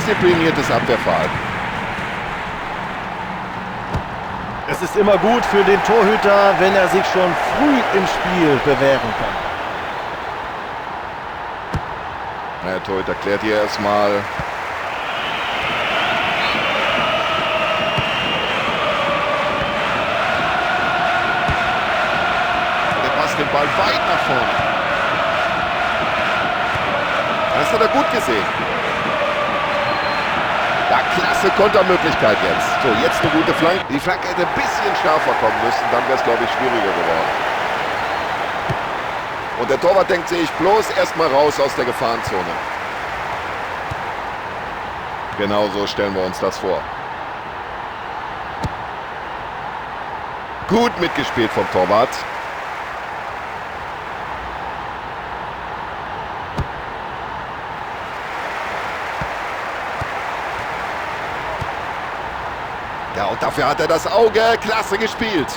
Diszipliniertes Abwehrverhalten. Es ist immer gut für den Torhüter, wenn er sich schon früh im Spiel bewähren kann. Der Torhüter klärt hier erstmal. Der passt den Ball weit nach vorne. Das hat er gut gesehen. Ja, klasse Kontermöglichkeit jetzt. So, jetzt eine gute Flanke. Die Flanke hätte ein bisschen schärfer kommen müssen, dann wäre es, glaube ich, schwieriger geworden. Und der Torwart denkt sich bloß erstmal raus aus der Gefahrenzone. Genau so stellen wir uns das vor. Gut mitgespielt vom Torwart. Ja, und dafür hat er das Auge. Klasse gespielt.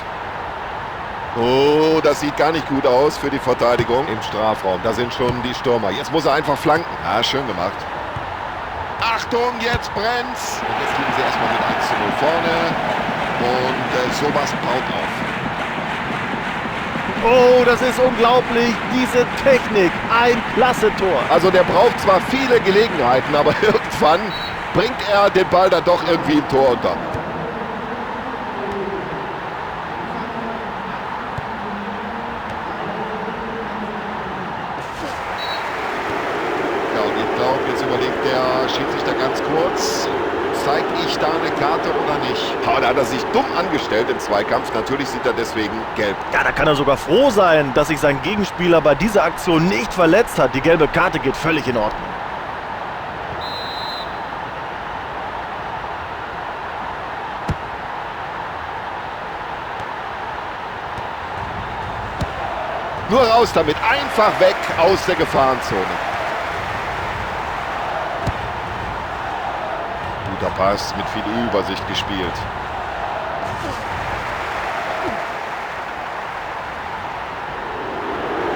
Oh, das sieht gar nicht gut aus für die Verteidigung im Strafraum. Da sind schon die Stürmer. Jetzt muss er einfach flanken. Ja, schön gemacht. Achtung, jetzt brennt's. Und jetzt liegen sie erstmal mit 1:0 vorne. Und sowas baut auf. Oh, das ist unglaublich. Diese Technik. Ein klasse Tor. Also der braucht zwar viele Gelegenheiten, aber irgendwann bringt er den Ball dann doch irgendwie im Tor unter. Ja, und ich glaube, jetzt überlegt der Schiedsrichter ganz kurz, zeig ich da eine Karte oder nicht? Oh, da hat er sich dumm angestellt im Zweikampf. Natürlich sieht er deswegen gelb. Ja, da kann er sogar froh sein, dass sich sein Gegenspieler bei dieser Aktion nicht verletzt hat. Die gelbe Karte geht völlig in Ordnung. Nur raus damit, einfach weg aus der Gefahrenzone. Guter Pass, mit viel Übersicht gespielt.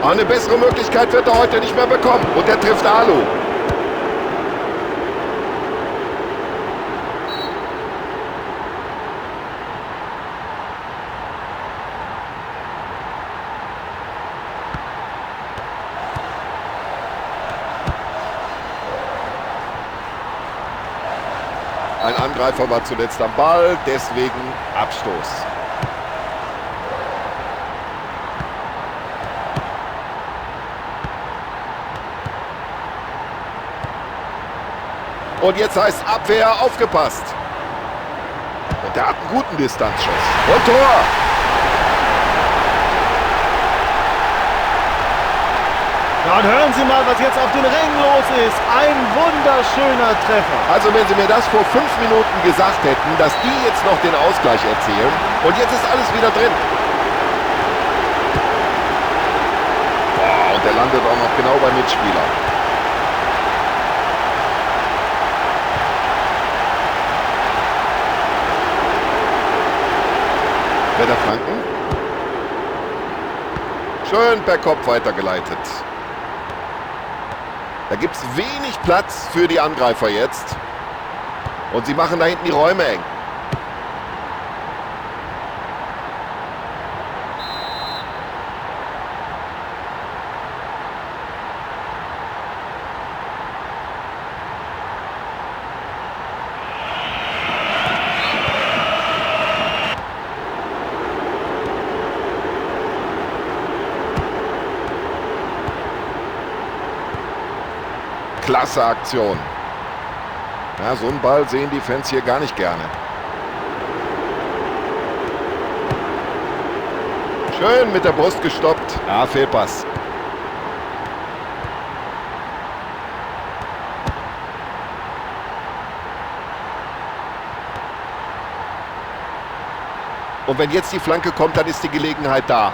Eine bessere Möglichkeit wird er heute nicht mehr bekommen. Und er trifft Alu. Ein Angreifer war zuletzt am Ball, deswegen Abstoß. Und jetzt heißt Abwehr, aufgepasst. Und der hat einen guten Distanzschuss. Und Tor! Ja, und hören Sie mal, was jetzt auf den Rängen los ist. Ein wunderschöner Treffer. Also wenn Sie mir das vor 5 Minuten gesagt hätten, dass die jetzt noch den Ausgleich erzielen. Und jetzt ist alles wieder drin. Boah, und der landet auch noch genau beim Mitspieler. Wer da flanken? Schön per Kopf weitergeleitet. Da gibt's wenig Platz für die Angreifer jetzt. Und sie machen da hinten die Räume eng. Klasse Aktion. Ja, so einen Ball sehen die Fans hier gar nicht gerne. Schön mit der Brust gestoppt. Ja, Fehlpass. Und wenn jetzt die Flanke kommt, dann ist die Gelegenheit da.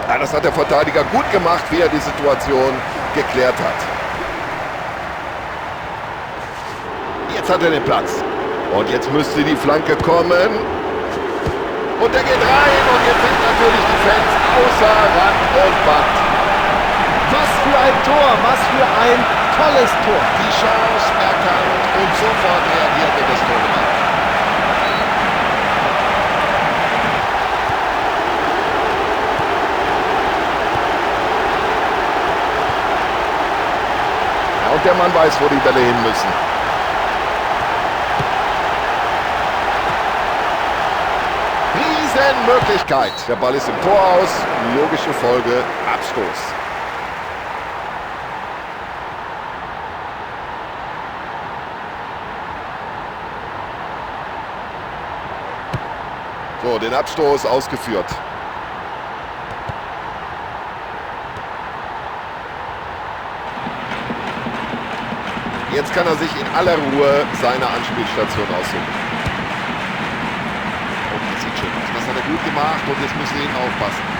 Ja, das hat der Verteidiger gut gemacht, wie er die Situation geklärt hat. Jetzt hat er den Platz. Und jetzt müsste die Flanke kommen. Und der geht rein und jetzt sind natürlich die Fans außer Rand und Band. Was für ein Tor, was für ein tolles Tor. Die Chance erkannt und sofort reagiert und das Tor gemacht. Ja, und der Mann weiß, wo die Bälle hin müssen. Riesenmöglichkeit. Der Ball ist im Tor aus. Logische Folge, Abstoß. So, den Abstoß ausgeführt. Jetzt kann er sich in aller Ruhe seine Anspielstation aussuchen. Und das sieht schön aus. Das hat er gut gemacht und jetzt müssen sie ihn aufpassen.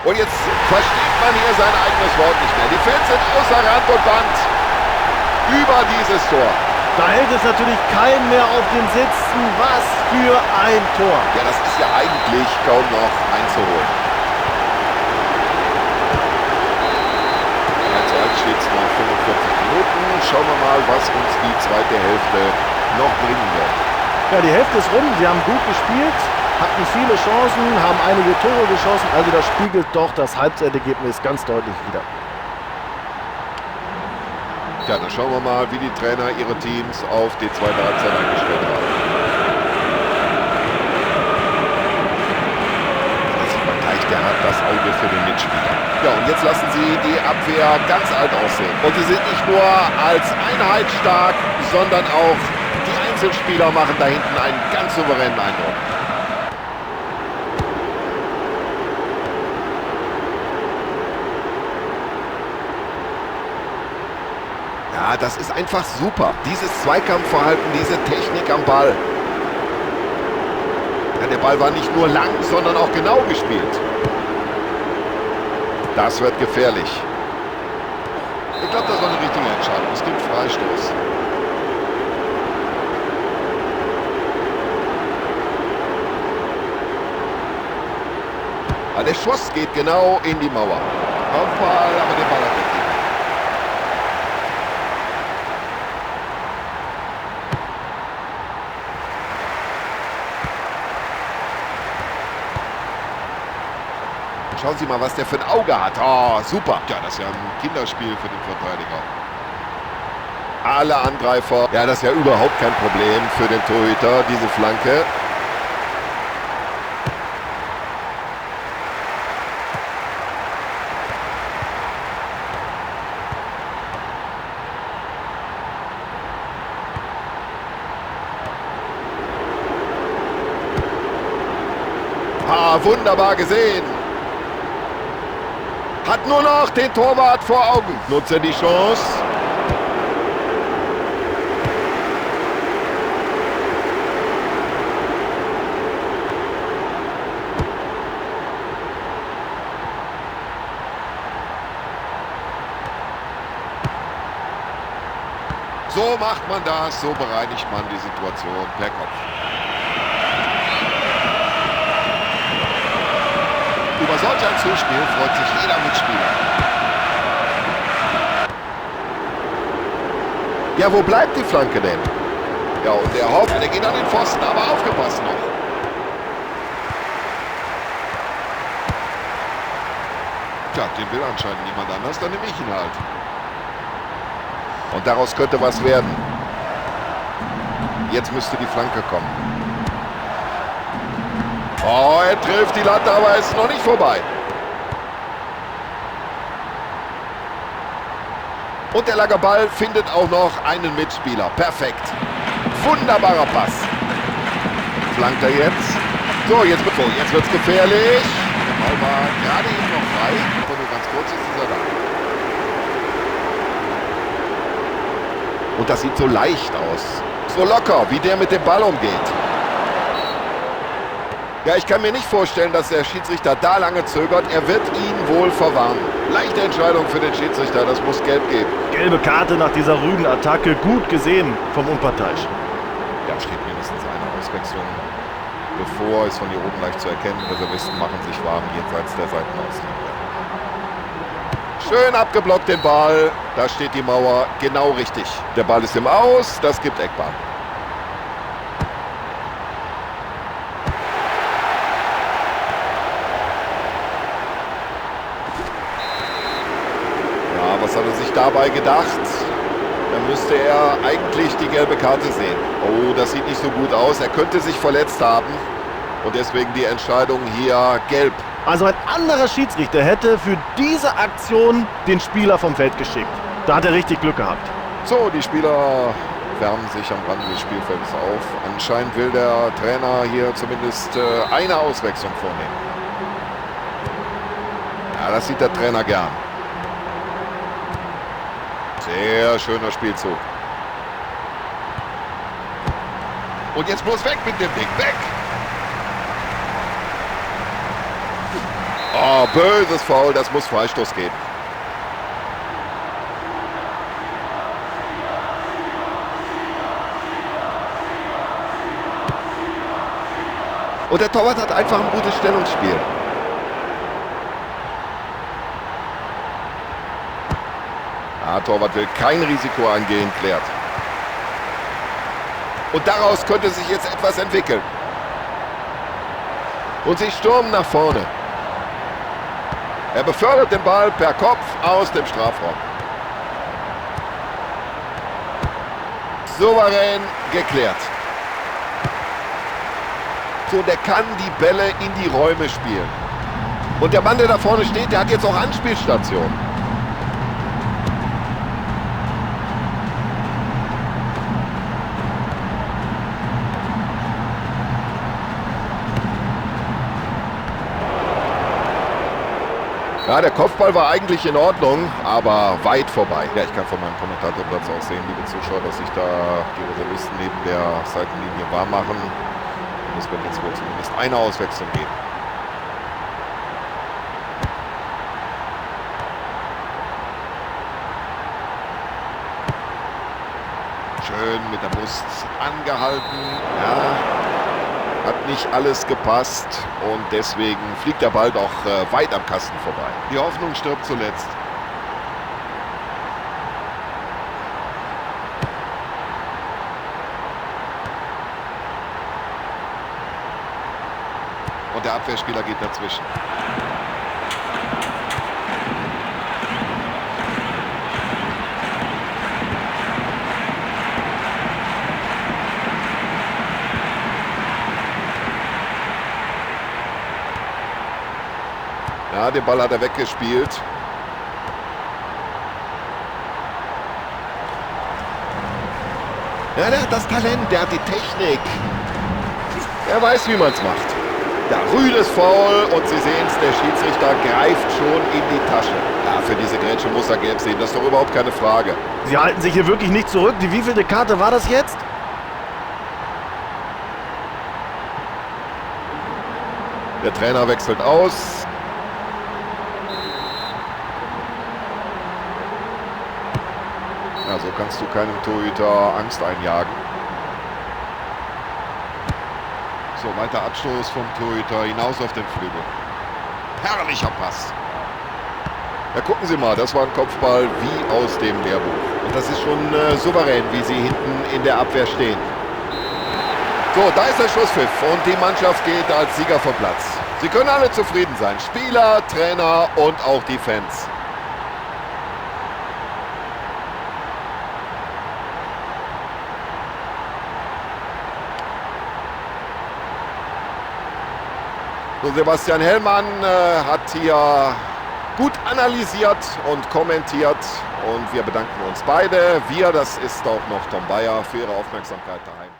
Und jetzt versteht man hier sein eigenes Wort nicht mehr. Die Fans sind außer Rand und Band über dieses Tor. Da hält es natürlich keinen mehr auf den Sitzen. Was für ein Tor. Ja, das ist ja eigentlich kaum noch einzuholen. 3:1 steht's nach 45 Minuten. Schauen wir mal, was uns die zweite Hälfte noch bringen wird. Ja, die Hälfte ist rum. Sie haben gut gespielt, hatten viele Chancen, haben einige Tore geschossen. Also das spiegelt doch das Halbzeitergebnis ganz deutlich wider. Ja, dann schauen wir mal, wie die Trainer ihre Teams auf die zweite Halbzeit eingestellt haben. Da sieht man gleich, der hat das Auge für den Mitspieler. Ja, und jetzt lassen sie die Abwehr ganz alt aussehen. Und sie sind nicht nur als Einheit stark, sondern auch die Einzelspieler machen da hinten einen ganz souveränen Eindruck. Ja, das ist einfach super. Dieses Zweikampfverhalten, diese Technik am Ball. Ja, der Ball war nicht nur lang, sondern auch genau gespielt. Das wird gefährlich. Ich glaube, das war eine richtige Entscheidung. Es gibt Freistoß. Ja, der Schuss geht genau in die Mauer. Kopfball, aber den Ball hat der Keeper. Schauen Sie mal, was der für ein Auge hat. Oh, super. Ja, das ist ja ein Kinderspiel für den Verteidiger. Alle Angreifer. Ja, das ist ja überhaupt kein Problem für den Torhüter, diese Flanke. Ah, wunderbar gesehen. Hat nur noch den Torwart vor Augen. Nutzt er die Chance. So macht man das, so bereinigt man die Situation per Kopf. Über solch ein Zuspiel freut sich jeder Mitspieler. Ja, wo bleibt die Flanke denn? Ja, und der hofft, der geht an den Pfosten, aber aufgepasst noch. Tja, den will anscheinend niemand anders, dann nehme ich ihn halt. Und daraus könnte was werden. Jetzt müsste die Flanke kommen. Oh, er trifft die Latte, aber es ist noch nicht vorbei. Und der lange Ball findet auch noch einen Mitspieler. Perfekt. Wunderbarer Pass. Flankt er jetzt. So, jetzt wird's gefährlich. Der Ball war gerade eben noch frei. Aber nur ganz kurz ist er da. Und das sieht so leicht aus. So locker, wie der mit dem Ball umgeht. Ja, ich kann mir nicht vorstellen, dass der Schiedsrichter da lange zögert. Er wird ihn wohl verwarnen. Leichte Entscheidung für den Schiedsrichter, das muss gelb geben. Gelbe Karte nach dieser rüden Attacke, gut gesehen vom Unparteiischen. Ja, steht mindestens eine Auswechslung bevor, ist von hier oben leicht zu erkennen. Reservisten machen sich warm jenseits der Seitenauslinie. Schön abgeblockt den Ball. Da steht die Mauer genau richtig. Der Ball ist im Aus, das gibt Eckball. Ja, was hat er sich dabei gedacht? Da müsste er eigentlich die gelbe Karte sehen. Oh, das sieht nicht so gut aus. Er könnte sich verletzt haben. Und deswegen die Entscheidung hier gelb. Also ein anderer Schiedsrichter hätte für diese Aktion den Spieler vom Feld geschickt. Da hat er richtig Glück gehabt. So, die Spieler wärmen sich am Rande des Spielfeldes auf. Anscheinend will der Trainer hier zumindest eine Auswechslung vornehmen. Ja, das sieht der Trainer gern. Sehr schöner Spielzug. Und jetzt bloß weg mit dem Ding. Weg! Oh, böses Foul, das muss Freistoß geben. Und der Torwart hat einfach ein gutes Stellungsspiel. Ja, Torwart will kein Risiko eingehen, klärt. Und daraus könnte sich jetzt etwas entwickeln. Und sie stürmen nach vorne. Er befördert den Ball per Kopf aus dem Strafraum. Souverän geklärt. So, der kann die Bälle in die Räume spielen. Und der Mann, der da vorne steht, der hat jetzt auch Anspielstation. Ja, der Kopfball war eigentlich in Ordnung, aber weit vorbei. Ja, ich kann von meinem Kommentatorplatz aus sehen, liebe Zuschauer, dass sich da die Reservisten neben der Seitenlinie warm machen. Und es wird jetzt wohl zumindest eine Auswechslung geben. Schön mit der Brust angehalten. Ja. Hat nicht alles gepasst und deswegen fliegt der Ball doch weit am Kasten vorbei. Die Hoffnung stirbt zuletzt. Und der Abwehrspieler geht dazwischen. Ja, den Ball hat er weggespielt. Ja, der hat das Talent, der hat die Technik. Er weiß, wie man es macht. Ja, rüdes Foul und Sie sehen es, der Schiedsrichter greift schon in die Tasche. Ja, für diese Grätsche muss er gelb sehen, das ist doch überhaupt keine Frage. Sie halten sich hier wirklich nicht zurück. Die wievielte Karte war das jetzt? Der Trainer wechselt aus. Ja, so kannst du keinem Torhüter Angst einjagen. So, weiter Abstoß vom Torhüter hinaus auf den Flügel. Herrlicher Pass. Ja, gucken Sie mal, das war ein Kopfball wie aus dem Lehrbuch. Und das ist schon souverän, wie sie hinten in der Abwehr stehen. So, da ist der Schlusspfiff und die Mannschaft geht als Sieger vom Platz. Sie können alle zufrieden sein. Spieler, Trainer und auch die Fans. So, Sebastian Hellmann hat hier gut analysiert und kommentiert und wir bedanken uns beide. Wir, das ist auch noch Tom Bayer, für Ihre Aufmerksamkeit daheim.